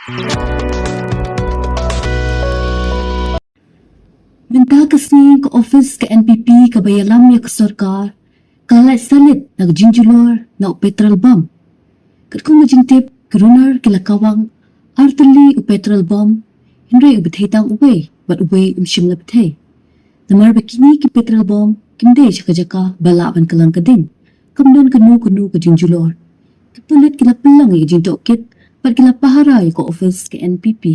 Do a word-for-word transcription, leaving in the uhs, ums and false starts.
Mynta ka sngi ka office ka N P P kaba ïalam ïa ka sorkar ka la lait salit na ka jingjulor na u petrol bomb. Katkum ka jingtip, ki runar ki la kawang ar tylli u petrol bomb, hynrei u bthei tang uwei bad uwei um shym la bthei. Namar ba kine ki petrol bomb kim dei sha ka jaka ba lah ban kyllon ka ding, kam don kano kano ka jingjulor. Ki pulit ki la pynlong ïa ka jingtohkit bad ki la pahara ïa ka office ka N P P.